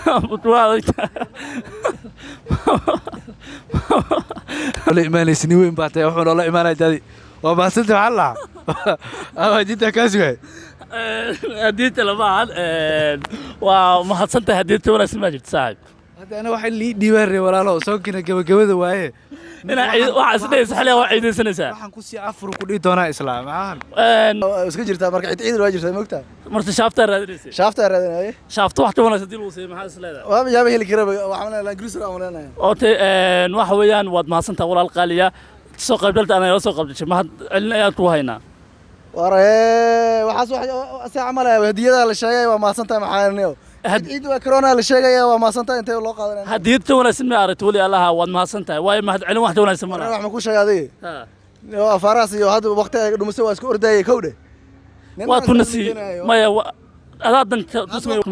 Waa adagtahay. La imaanaysa nin weyn baa tahay, wuxuu noola imaanaya daadi. Waa mahadsanta. Maxaa la lahaa ama hadiyadda kaa sugay? Hadiyadda lama ahan. Waa mahadsantahay. Hadiyadda wanaagsan maa jirto, saaxiib. Hadda ana waxa lii dhiibaan ree, walaalo, soonkina gabagabada waaye. Inaa waxaa isdhehaysa xilligan waa ciidaysanaysaa. Waxaan kusii afur ku dhihi doonaa islaa maxaan. Iska jirtaa marka cid ciidan waa jirtaa, mogtaa. Marta shaaftaa raadinaysa. Shaaftaa raadinaye. Shaafta wax ka wanaagsan hadii lagu siiyo, maxaa is leedahay? Waa yaaba heli karaba, waxaan leeyahay Land aan leenahay. Ootay waxa weeyaan, waad mahadsantaha, walaal qaaliya. Soo qaybgalta anaa la soo qaybgashay, mahad celin ayaan ku haynaa. War waxaas wax si camal ah hadiyada la sheegay, waa mahadsantahay. Maxaa niyo ciid waa corona la sheegaya, waa mahadsantahay, intee loo qaadanaya? Hadiyad ka wanaagsan ma aragto weli allaha. Waad mahadsan tahay, waayo mahad celin wax ka wanaagsan ma laha. Wax ma ku sheegay adiga? Niyo afaaraas iyo hadda waqti ay dhumisay, waa isku ordayay kowdhe. Waa ku nasiib maya adaa danka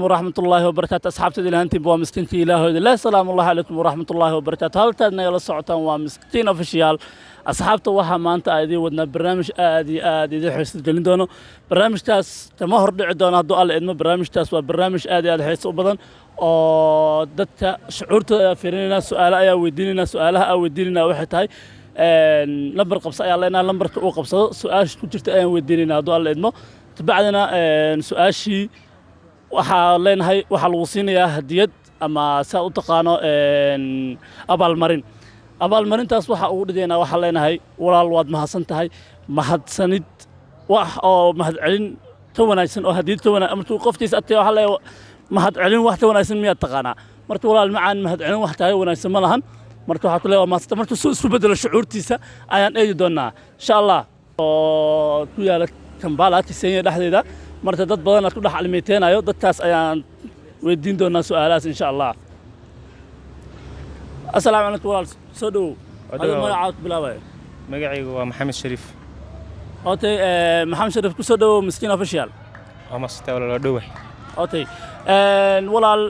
waraxmatullaahi wabarakaatu. Asxaabtada ilahantiinba, waa miskiinkii ilaahooda leh. Salaamu ullahi calaykum waraxmatullaahi wabarakaatu. Halkaad nagala socotaan waa Miskiin Official. Asxaabta, waxaa maanta aan idiin wadnaa barnaamij aad iyo aad idiin xiiso gelin doono. Barnaamijkaas kama hor dhici doono hadduu Alla idmo. Barnaamijkaas waa barnaamij aad iyo aad xiiso u badan oo dadka shucuurtooda ayaa fiirinayna, su-aalo ayaa weydiinayna. Su-aalaha aa weydiinayna waxay tahay lambar qabso ayaa leenahay. Lambarka uu qabsado su-aasha ku jirta ayaan weydiinayna hadduu Alla idmo. Kabacdina su-aashii waxaa leenahay waxaa lagu siinayaa hadiyad ama si aad u taqaano abaalmarin. Abaalmarintaas waxaa ugu dhigaynaa, waxaa leenahay, walaal, waad mahadsan tahay. Mahadsanid wax oo mahad celin ka wanaagsan oo hadiyad ka wanaagsan markuu qoftiisa adkay, waxaa leeyahay, mahad celin wax ka wanaagsan miyaad taqaanaa? Marka, walaal macaan, mahad celin wax kaaga wanaagsan ma lahan. Marka waxaa ku leeyahay waa mahadsanta. Marka suu isku bedelo shucuurtiisa ayaan eegi doonaa insha Allah, oo ku yaala Kambala, Kisenya dhexdeeda. Marka dad badan aad ku dhex almiiteenayo, dadkaas ayaan weydiin doonaa su-aalahaas insha Allah. Asalaamu calaykum, walaal, soo dhowow. Adiga magacaad ku bilaabaya? Magacaygu waa Maxamed Shariif. Otay, Maxamed Shariif, ku soo dhowow Miskiin Official. Waa maasanta, walaal, waa dhowahay. Otay, walaal,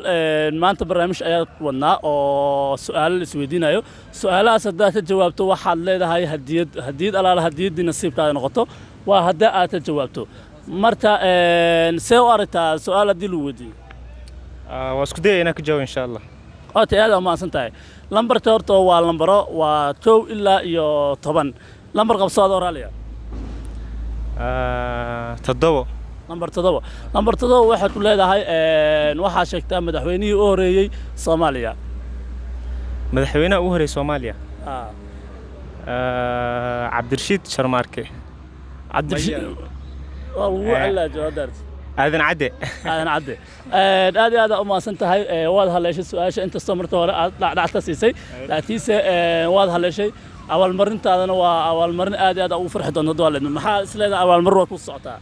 maanta barnaamij ayaa wadnaa oo su-aalo la isweydiinayo. Su-aalahaas haddaad ka jawaabto, waxaad leedahay hadiyad. Hadiyad alaala hadiyaddii nasiibkaada noqoto waa haddii aad ka jawaabto. Marka see u aragtaa su-aal haddii lagu weydiiyo? Waa isku dayaya inaan ka jawaabo insha Allah. Otay, aad aa umahadsan tahay. Lambarka horta waa lambaro, waa 1 ilaa iyo 10. Lambar qabso adoo raaliya. 7. Lambar 7. Lambar 7 waxaad ku leedahay, waxaa sheegtaa madaxweynihii u horeeyey Soomaaliya. Madaxweynaha ugu horreeyay Soomaaliya? Cabdirashiid Sharmaarke. Cabdirashiid waa lagu celaa jawaabdaas. Aadan Cadde. Aadan Cadde. Aad iyo aad aa u mahadsan tahay. Waad haleeshay su-aasha, inkastoo marka hore aad dhacdhac ka siisay, laakiinse waad haleeshay. Abaalmarintaadana waa abaalmarin aad iyo aad ugu farxi doonto hadduu Alla. Maxaa is leedahay abaalmarin waa ku socotaa?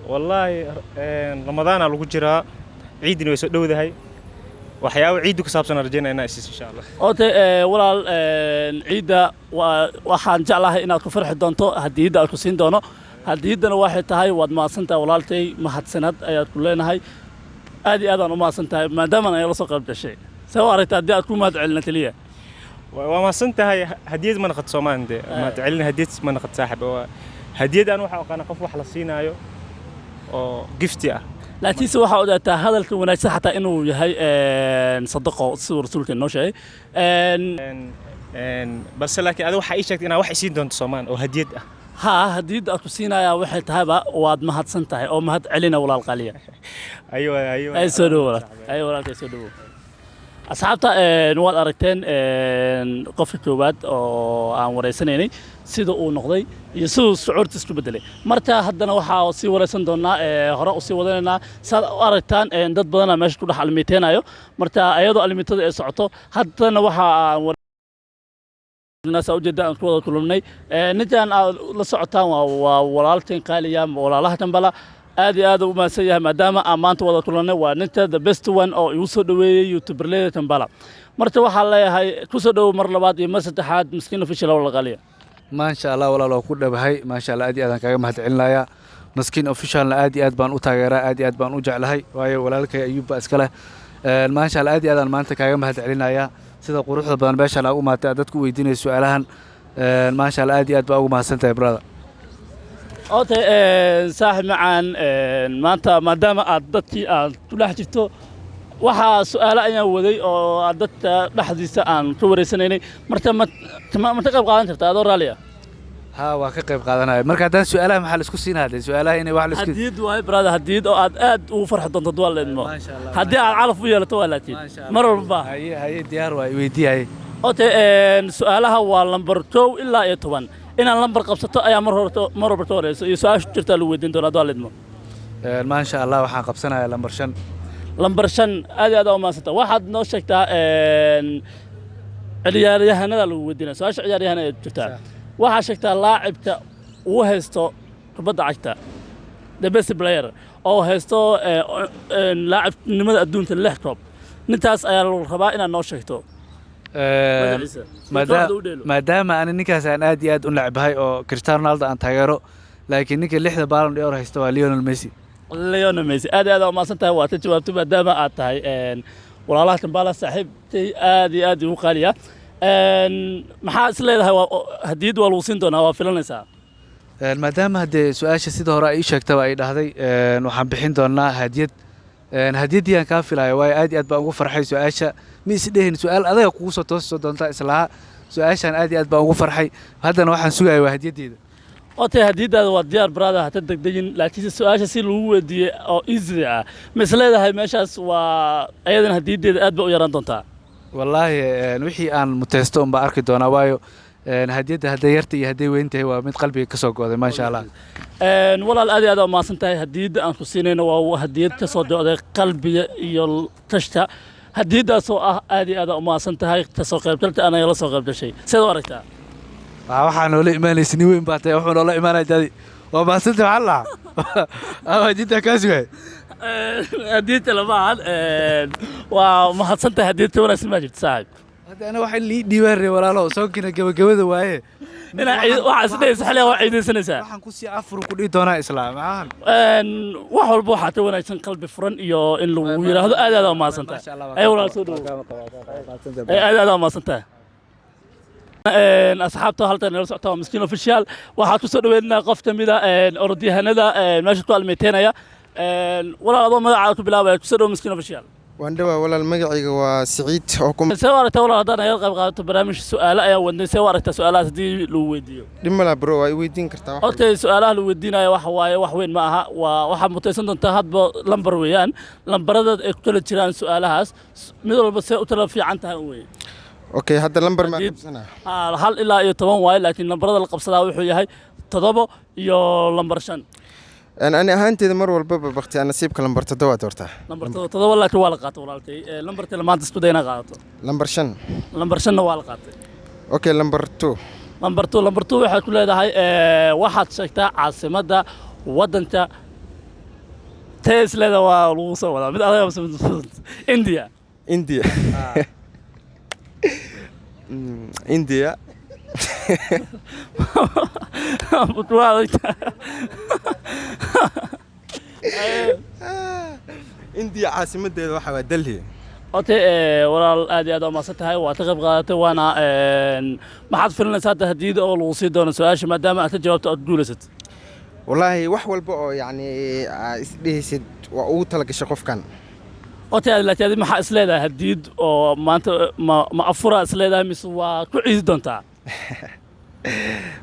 Wallaahi Ramadaana lagu jiraa, ciidina way soo dhowdahay, waxyaabo ciidda ku saabsan aan rajaynaya inaan isiiso insha Allah. Ote, walaal, ciidda waa waxaan jeclahay inaad ku farxi doonto hadiyadda aad ku siin doono. Hadiyaddana waxay tahay, waad mahadsan tahay, walaaltay, mahadsanad ayaad ku leenahay. Aad iyo aad aan u mahadsan tahay maadaama ay la soo qayb gashay. See u aragta haddii aad ku mahad celina keliya? Waa mahadsan tahay. Hadiyad ma naqad Soomaan de mahad celin, hadiyad ma naqad, saaxib. Hadiyad aan waxa aqaana qof wax la siinaayo oo gifti ah. Laakiinse waxaa ogaataa hadalka wanaagsan xataa inuu yahay sadaqo, siduu rasuulka inoo sheegay. Balse laakiin adiga waxaa ii sheegtay inaad wax isiin doonto Soomaan oo hadiyad ah. Haa, hadiyadda aad ku siinayaa waxay tahayba waad mahadsan tahay oo mahad celina, walaal qaaliya. Aywa, aywa. Ay, soo dhowo, walaal. Ay, walaalkay, soo dhowo. Asxaabta, waad aragteen qofka koowaad oo aan wareysanaynay sida uu noqday iyo siduu shucuurta isku bedelay. Marka haddana waxaa sii wareysan doonaa, hore usii wadanaynaa. Saad u aragtaan, dad badanaa meesha ku dhex almiiteenayo. Marka ayadoo almiitada ay socoto, haddana waxa aan saa ujeeda aan ku wada kulannay ninkan aad la socotaan, waa walaalkan qaaliya, walaalaha Kambala. Aad iyo aad u mahadsan yahay maadaama aan maanta wada kulannay. Waa ninka the best one oo igu soo dhoweeyey youtuberleyda Kambala. Marka waxaan leeyahay, ku soo dhowow mar labaad iyo mar saddexaad Miskiin Official, walaal qaaliya. Maasha Allah, walaal, waa ku dhabahay. Maasha Allah, aad iyo aad aan kaaga mahad celinayaa. Maskiin Officialna aad iyo aad baan u taageeraa, aad iyo aad baan u jeclahay, waayo walaalkay Ayuub baa iska leh. Maasha Allah, aad iyo aad aan maanta kaaga mahad celinayaa sida quruxda badan meeshaan aa u maatay, aad dadku weydiinaysa su-aalahan. Maasha Allah, aad iyo aad baa ugu mahadsan tahay, brother. Okay, saaxib macaan, maanta maadaama aad dadkii aad ku dhex jirto Waxaa su-aalo ayaan waday oo aan dadka dhexdiisa aan ka wareysanaynay. Marka ma ka qayb qaadan kartaa adoo raalli ah? Haa, waa ka qayb qaadanaya. Marka haddaan su-aalaha, maxaa la isku siinaa dee? Su-aalaha inay wax la isku Hadiyad waaye, brother, hadiyad oo aad aad ugu farxi doonto duwaa leedmo. Maasha Allah. Haddii aad calaf u yeelato waa laakiin Maasha Allah. mar walba. Haye, haye, diyaar waay, weydii, haye. Okay, su-aalaha waa lambar 1 ilaa iyo 10. Inaad lambar qabsato ayaa mar horto mar walba ka horeyso iyo su-aasha jirtaa lagu weydiin doonaa duwaa leedmo. Maasha Allah, waxaan qabsanayaa lambar 5. Lambar 5, aad iyo aad aa umahadsanta. Waxaad noo sheegtaa, ciyaaryahanada lagu weydiinaya su-aasha ciyaaryahan ay jirtaa. Waxaad sheegtaa laacibka uu haysto kubadda cagta, the best player oo haysto laacibnimada adduunka lix koob. Nintaas ayaa lagu rabaa inaad noo sheegto magaciisa iyo kooxda u dheelo. Maadaama ani ninkaas aan aad iyo aad u necbahay oo Cristiano Ronaldo aan taageero, laakiin ninka lixda Ballon d'Or haysta waa Lionel Messi. Lionel Messi, aad iyo aad aa umahadsan tahay. Waa ka jawaabtay maadaama aad tahay walaalaha Kambala saaxiibtay aad iyo aad igu qaaliya. Maxaa is leedahay hadiyad waa lagu siin doonaa, waa filanaysaa? Maadaama haddee su-aasha sida hore ay ii sheegtaba ay dhahday, waxaan bixin doonaa hadiyad. Hadiyaddii aan kaa filayo, waayo aad iyo aad baan ugu farxay su-aasha. Ma is dhehin su-aal adaga kugu soo toosi doontaa islaha. Su-aashaan aad iyo aad baan ugu farxay. Haddana waxaan sugaya waa hadiyaddeeda. Okay, hadiyadaada waa diyaar, brother, hata degdegin. Laakiinse su-aasha si lagu weydiiyey oo easy ah, ma is leedahay meeshaas waa ayadana hadiyaddeeda aad ba u yaraan doontaa? Wallaahi, wixii aan muteysto unbaa arki doonaa, waayo hadiyadda hadday yarta iyo hadday weyn tahay waa mid qalbiga ka soo go'day, maasha Allah. Walaal, aad iyo aad aa umahadsan tahay. Hadiyadda aan ku siinayno waa hadiyad ka soo go'day qalbiga iyo tashta. Hadiyaddaasoo ah aad iyo aad aa umahadsan tahay kasoo qaybgalka anaga la soo qaybgashay. Seed u aragtaa? Waxaa noola imaanaysa nin weyn baa tahay, wuxuu noola imaanaya dadi. Waa mahadsanta, maxaa lahaa ama hadiyadda kaa sugay. Hadiyadda lama ahan. Waa mahadsan tahay. Hadiyad ka wanaagsan maa jirto, saaxiib. Hadda ana waxa lii dhiibaan ree, walaalo, soonkina gabagabada waaye. Inaa waxaa is dhehaysa xilligan waa ciidaysanaysaa. Waxaan kusii afur ku dhihi doonaa islaa maxaan. Wax walba waxaa ka wanaagsan qalbi furan iyo in lagu yidhaahdo aad aad aa umahadsan tahay. Maasha Allah. Ay walaal, soo dhawow. Ay, aad aad aa umahadsan tahay. Asxaabta halkan nala socota waa Miskiin Official. Waxaa ku soo dhaweynaa qof ka mid a orodyahanada meesha ku almeyteynaya. Walaal, adoo magacaaga ku bilaabaya, kusoo dhawo Miskiin Official. Waan dhawaa, walaal. Magacayga waa Siciid oo ku See u aragtaa, walaal, haddaan naga qayb qaadato barnaamij? Su'aalo ayaa wadnay. See u aragtaa su'aalahaas haddii lagu weydiiyo? Dhib malaa, bro, waa i weydiin kartaa wax walba. Okay, su'aalaha lagu weydiinayo waxa waaye wax weyn ma aha. Waa waxaad mutaysan doontaa hadba lambar weeyaan. Lambarada ay ku kala jiraan su'aalahaas mid walba see u tala fiican tahay un weeye. Okay, hadda lambar maa qabsanaa? 1 ilaa iyo 10 waaye, laakiin lambarada la qabsadaa wuxuu yahay 7 iyo lambar 5. Ani ahaanteeda mar walbaba bakti aan nasiibka lambar 7 doortaa. Lambar 7, laakiin waa la qaatay, walaalkay. Lambarka maanta isku day inaad qaadato. Lambar 5. Lambar 5-na waa la qaatay. Okay, lambar 2. Lambar 2. Lambar 2 waxay ku leedahay, waxaad sheegtaa caasimadda waddanka tee is leeda. Waa lagu soo wadaa mid adag mise mid fudud? India. India. India. Waa adag. India caasimadeeda waxa waa Delhi. Okay, walaal, aad iyo aad aa umahadsan tahay. Waa ka qayb qaadatay waana maxaad filinaysaa hadda hadiyada oo lagu sii doono su-aasha maadaama aad ka jawaabto aad guulaysat? Wallaahi, wax walba oo yacni aa isdhehaysid waa ugu talagashay qofkan. Okay, laakiin adi maxaa is leedahay hadiyad oo maanta ma afuraa is leedahay mise waa ku ciidi doontaa?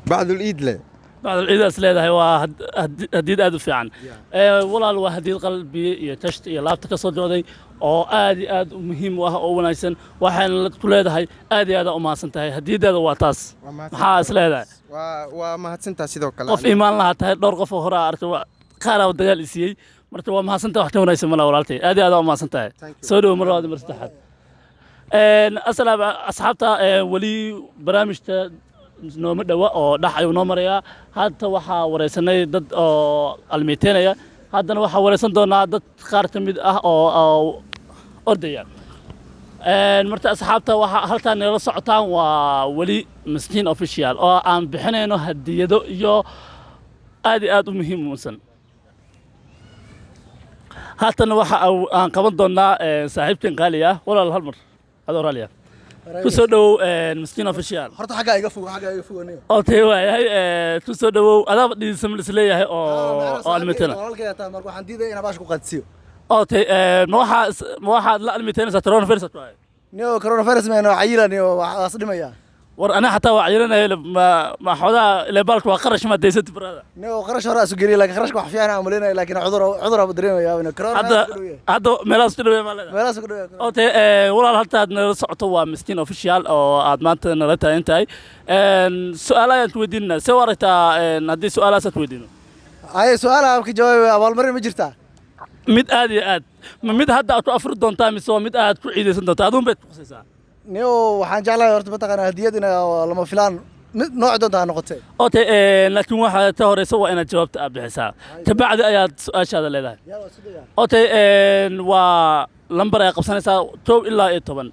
Bacdul iid le. Bacdul ciida is leedahay. Waa hadiyad aad u fiican. Walaal, waa hadiyad qalbiga iyo tashta iyo laabta ka soo go'day oo aad iyo aad u muhiim u ah oo u wanaagsan. Waxayna ku leedahay aad iyo aad aa u mahadsan tahay. Hadiyadaada waa taas. Waa mahadsan. Maxaa is leedahay? Waa mahadsantaa sidoo kale. Qof iimaan lahaa tahay. Dhowr qof oo hore aa arkay, qaaraa dagaal i siiyey. Marka waa mahadsantahay, wax ka wanaagsan malaha, walaaltay. Aad iyo aad aa u mahadsan tahay. Thank you. Soo dhowo mar labaad iyo mar saddexaad. Asalaam asxaabta, weli barnaamijka nooma dhowa oo dhex ayuu noo marayaa. Hadda waxaa wareysanay dad oo almiiteynaya. Haddana waxaa wareysan doonaa dad qaar ka mid ah oo ordaya. Marka asxaabta, waxaa halkaan nala socotaan waa weli Miskiin Official oo aan bixinayno hadiyado iyo aad iyo aad u muhiimsan. Haatana waxa aan qaban doonaa saaxiibkan qaali ah. Walaal, hal mar adoo raali ah, ku soo dhowow Miskiin Official. Horta xaggaa iga fogo, xaggaa iga fogo niyo. Okay, waayahay. Ku soo dhowow. Adaaba dhiisan is leeyahay oo almitana. Walaalkay taa, marka waxaan diidaya inaan baasha ku qaadsiiyo. Okay, ma waxaad la almiteynaysaa coronavirus aad ku hayo? Niyo, coronavirus ma noo cayila niyo, waxaas dhimaya. War ana xataa waa cayilanaya. Ma xogaa ilaa baalka waa qarash, ma daysati, brother? Niyo, qarash hore isu geliya, laakiin qarashka wax fiican aan malaynaya, laakiin cudur aan dareemaya inuu corona. Hadda hadda meelahaas ku dhaweey maa leedahay? Meelahaas ku dhaweey. Okay, walaal, halta aad nala socoto waa Miskiin Official oo aad maanta nala taagan tahay. Su'aal ayaan ku weydiinaa. See u aragtaa haddii su'aalahaas aad ku weydiino? Ay, su'aalaha ka jawaabay, abaalmarin ma jirtaa? Mid aad iyo aad. Ma mid hadda aad ku afuri doontaa mise waa mid aad ku ciidaysan doontaa? Aduun bayd ku khusaysaa. Niyo, waxaan jeclahay horta, mataqaanaa, hadiyad ina lama filaan, mid nooc doonta ha noqotee. Okay, laakiin waxaa ta horeysa waa inaad jawaabta aad bixisaa, kabacdi ayaad su'aashaada leedahay. Okay, waa lambar ayaa qabsanaysaa, 1 ilaa iyo 10.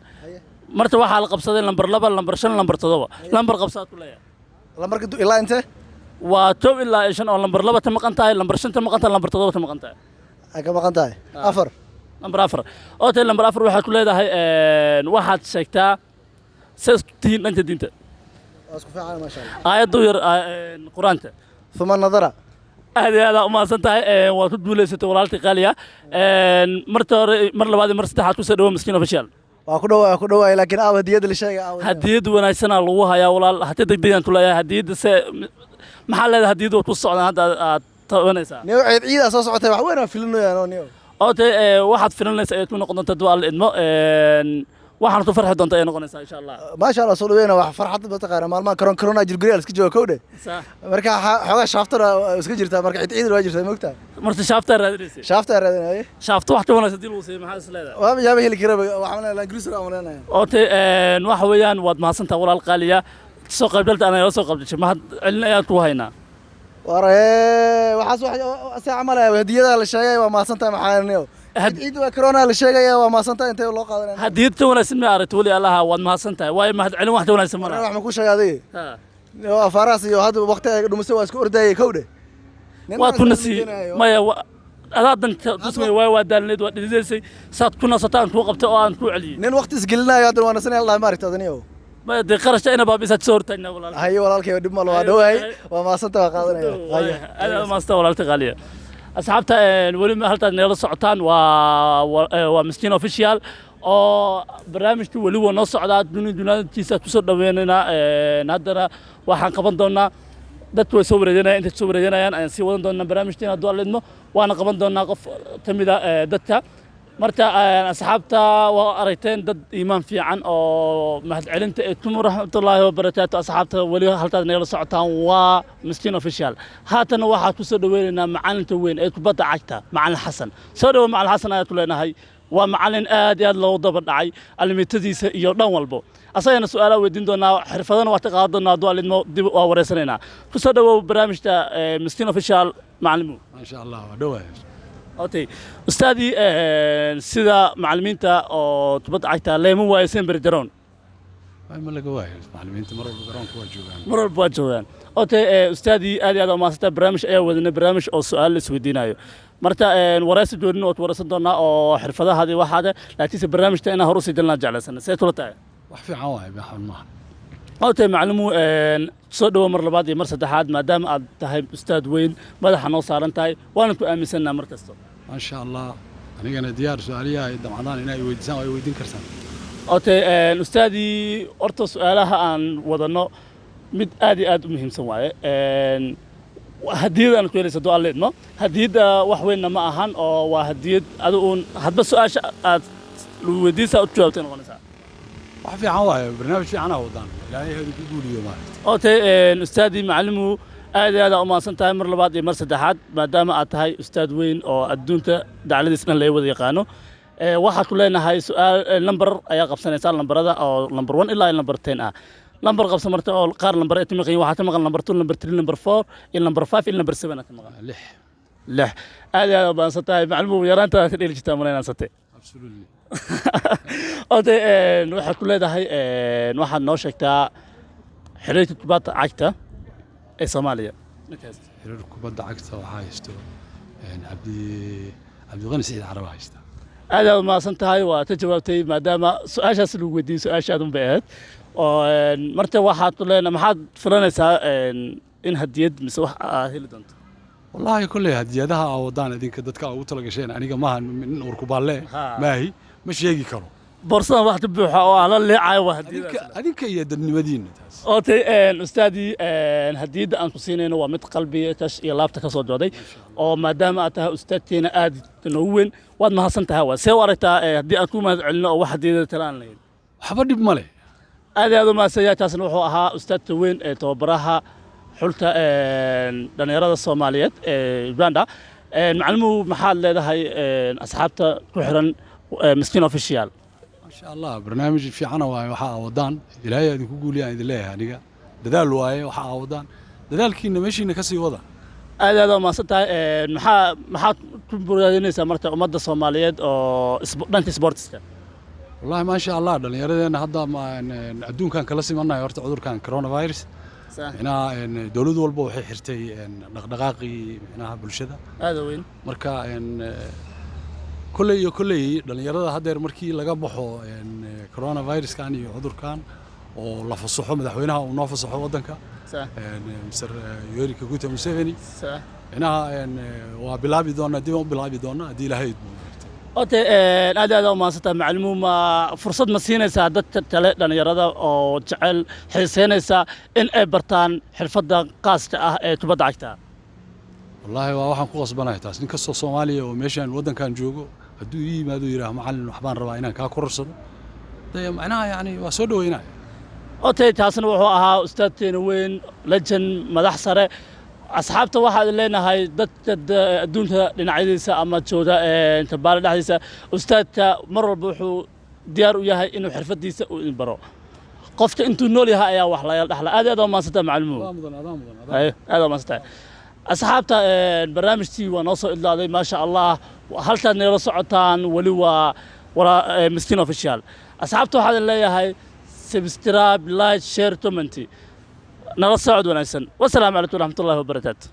Marta waxaa la qabsaday lambar 2, lambar 5, lambar 7. Lambar qabsaad ku leeyahay. Lambarka ilaa intee? Waa 1 ilaa iyo 5, oo lambar 2 ta maqan tahay, lambar 5 ta maqan tahay, lambar 7 ta maqan tahay. Ay ka maqan tahay 4. Lambar 4. Okay, lambar 4 waxaad ku leedahay, waxaad sheegtaa see isku tihiin dhanka diinta. Waa isku fiican, maasha Allah. Aayadda u yar qur-aanka. Uma nadara. Aad iyo aad aa umahadsan tahay. Waad ku guulaysatay, walaalkii qaaliya. Marta hore, mar labaad iyo mar saddexaad, kusoo dhawo Miskiin Official. Waa ku dhawaay, ku dhawaay, laakiin aab hadiyada la sheegay aab? Hadiyad wanaagsanaa lagu hayaa, walaal. Hati degdegaan ku leeyahay. Hadiyadda se maxaa leedahay? Hadiyadda waad ku socdaan hadda aad tabanaysaa. Niyo, ciid ciidaa soo socotay, wax weyn aan filinayaan niyo. Okay, waxaad filanaysa ayaad ku noqon doontaa dua Alla idmo. Waxaana ku farxi doonta ayay noqonaysaa, insha Allah. Maasha Allah, soo dhaweyna. Wax farxad, mataqaana, maalmaha corona jirgurya iska jooga kowdhe. Marka xoogaa shaaftana waa iska jirtaa, marka ciid ciid waa jirtaa, moogtaa. Marta shaaftaa raadinaysay? Shaafta raadinaaye. Shaafto wax ka wanaagsan hadii lagu siiyo, maxaa is leedahay? Waa yaaba heli kara, waxaan leeyahay Land aan leeyahay. Okay, waxa weeyaan waad mahadsantaha, walaal qaaliya. Soo qaybgalta anaa la soo qaybgashay, mahad celin ayaan ku haynaa. War waxaas wax se camal hadiyada la sheegay, waa mahadsantahay, maxaa niyo ciid waa corona la sheegaya, waa mahadsantahay, intee loo qaadanaya? Hadiyad ka wanaagsan ma aragti weli allaha. Waad mahadsan tahay, waayo mahad celin wax ka wanaagsan ma laha. Wax ma ku sheegay adiga? Niyo, afaaraas iyo hadda waqti ay dhumisay, waa iska ordayay kowdhe. Waad ku nasi maya adaa danta ku samey, waayo waa daalneed, waa dhididaysay, saad ku nasataan kuu qabtay oo aan kuu celiyey. Nin waqti isgelinayo haddana waa nasanaya la dhahay, ma aragta adaniyo. Maya dee, qarashta ina baabiisaad soo hortaagnaa, walaal. Haye walaalkay, dhib malo, waa dhawahay, waa mahadsantahay, waa qaadanaya. Haye. Aad aad mahadsantahay, walaalka qaaliya. Asxaabta, weli haltaad nagala socotaan waa Miskiin Official oo barnaamijku weli waa noo socdaa. Dunida kusoo dhaweynaynaa. Haddana waxaan qaban doonaa, dadku way soo wareeganayaan, intay soo wareeganayaan ayaan sii wadan doonaa barnaamijkeena hadduu Alla idmo, waana qaban doonaa qof ka mid a dadka. Marka asxaabta, waa aragteen dad iimaan fiican oo mahadcelinta ee tum raxmatullaahi wabarakaatu. Asxaabta, weli halkaad nagala socotaan waa Miskiin Official. Haatana waxaa ku soo dhaweynaynaa macalinka weyn ee kubadda cagta, Macalin Xasan. Soo dhawo, Macalin Xasan, ayaad ku leenahay. Waa macalin aad iyo aad loogu daba dhacay alimitadiisa iyo dhan walbo. Asagana su-aalaa weydiin doonaa, xirfadana waa ka qaadan doonaa hadduu Alla idmo, dib waa wareysanaynaa. Ku soo dhawow barnaamijka Miskiin Official, macalimu. Maasha Allah, waa dhawaay. Okay ustaadii, sida macalimiinta oo kubadda cagta leema waayo semberi garoon. Ma laga waayo macalimiinta, mar walba garoonka waa joogaan. Mar walba waa joogaan. Okay, ustaadii, aad iyo aad umahadsantaa. Barnaamij ayaa wadanay, barnaamij oo su-aal la isweydiinayo. Marka wareysi doonin waad wareysan doonaa oo xirfadahaadii waxaade, laakiinse barnaamijka inaan hor usii galnaa jeclaysanay. See kula tahay? Wax fiican waaye, maxan maaha. Okay macalimu, soo dhawo mar labaad iyo mar saddexaad. Maadaama aad tahay ustaad weyn, madaxa noo saaran tahay, waana ku aaminsannaa mar kasto. Maasha Allah, anigana diyaar. Su-aaliyaha ay damcadaan inay weydiisaan waa ay weydiin kartaan. Okay ustaadii, horta su-aalaha aan wadano mid aad iyo aad u muhiimsan waaye. Hadiyad aan ku helaysa hadduu Alla idmo. Hadiyadda wax weynna ma ahan, oo waa hadiyad adi uun hadba su-aasha aad lagu weydiisaa u jawaabtay noqonaysaa. Wax fiican waaye, barnaamij fiican aa wadaan, Ilaahay hadi ku guuliyo, maaragta. Okay ustaadii macalimu, aad iyo aad aa u mahadsan tahay mar labaad iyo mar saddexaad. Maadaama aad tahay ustaad weyn oo adduunka dacladiis dhan laga wada yaqaano, waxaad ku leenahay su-aal. Lambar ayaa qabsanaysaa, lambarada oo lambar 1 ilaa lambar 10 ah. Lambar qabsan marta, oo qaar lambar ay ka maqan yihiin. Waxaa ka maqan lambar 2, lambar 3, lambar 4 iyo lambar 5 iyo lambar 7 aa ka maqan. 6. 6. Aad iyo aad u mahadsan tahay, macalimu. Yaraantaada ka dheli jirtaa malaynaansate? Absolutely. Okay, waxaad ku leedahay, waxaad noo sheegtaa xiriirka kubadda cagta ee Soomaaliya. Xiriir kubadda cagta waxaa haysto Cabdiqani Siciid Caraba haysta. Aad aad umahadsan tahay, waa ka jawaabtay. Maadaama su-aashaas lagu weydiiyey, su-aashaad un bay ahayd oo marka waxaad ku leenahay, maxaad filanaysaa in hadiyad mise wax aad heli doonto? Wallaahi kolley hadiyadaha aa wadaan idinka dadka aa ugu tala gasheen, aniga maaha nin urkubaalle. Maahi, ma sheegi karo. Boorsadan wax ka buuxa oo aan la leecayo waa adinka hadiyadaas. Adinka iyo dadnimadiinna taas. Okay, ustaadii, hadiyadda aan ku siinayno waa mid qalbiga kash iyo laabta ka soo jooday, oo maadaama aad tahay ustaadteena aad noogu weyn, waad mahadsan tahay. Waa see u aragtaa haddii aan ku mahad celino oo wax hadiyada tala aan lahayn? Waxba dhib ma leh. Aad iyo aad u mahadsan yahay. Taasna wuxuu ahaa ustaadka weyn ee tababaraha xulka dhalinyarada Soomaaliyeed ee Uganda. Macalimuhu, maxaad leedahay asxaabta ku xiran Miskiin Official? Maasha Allah, barnaamij fiicana waaye waxa aa wadaan. Ilaahay idinku guuliyaan idin leeyahay aniga. Dadaal waaye waxa aa wadaan, dadaalkiina meeshiina ka sii wada. Aad iyo aad waa mahadsan tahay. Maxaad ku bogaadinaysaa marka ummadda Soomaaliyeed oo dhanka sportska? Wallahi maasha Allah, dhallinyaradeenna hadda adduunkan kala simannahay horta cudurkan coronavirus. Micnaha dowlad walba waxay xirtay dhaqdhaqaaqii micnaha bulshada. Aada weyn. Marka kolley iyo kolley dhallinyarada haddeer markii laga baxo coronaviruskan iyo cudurkan oo la fasaxo, madaxweynaha uu noo fasaxo waddanka, Mr. Yoweri Kaguta Museveni, micnaha waa bilaabi doonaa, dib aan u bilaabi doonaa haddii Ilaahay idmo. Okay, aad aad u mahadsantahay macalimuhu. Ma fursad ma siinaysaa dadka kale dhalinyarada oo jecel, xiiseynaysa in ay bartaan xirfadda qaaska ah ee kubadda cagta? Wallaahi waa waxaan ku qasbanahay taas. Nin kastoo Soomaaliya oo meeshaan waddankan joogo hadduu ii yimaado, yidhaah, "Macallin, waxbaan rabaa inaan kaa kororsado," dee macnaha yani waa soo dhaweynaya. Okay, taasna wuxuu ahaa ustaadkeena weyn, legend, madax sare. Asxaabta waxaad leenahay dadka adduunka dhinacyadiisa ama jooga Kampala dhexdiisa, ustaadka mar walba wuxuu diyaar u yahay inuu xirfadiisa uu idin baro. Qofka intuu nool yahay ayaa wax laga dhaxla. Aad iyo aad waa mahadsantahay macalimuhu. Adaa mudan, adaa mudan, adaa. Haye, aad waa mahadsantahay. Asxaabta, barnaamijkii waa noo soo idlaaday, maasha Allah. Halkaad nagala socotaan weli waa Miskiin Official. Asxaabta waxaan leeyahay subscribe, like, share, comment. Nala socod wanaagsan. Wasalaamu calaykum waraxmatullahi wabarakaatu.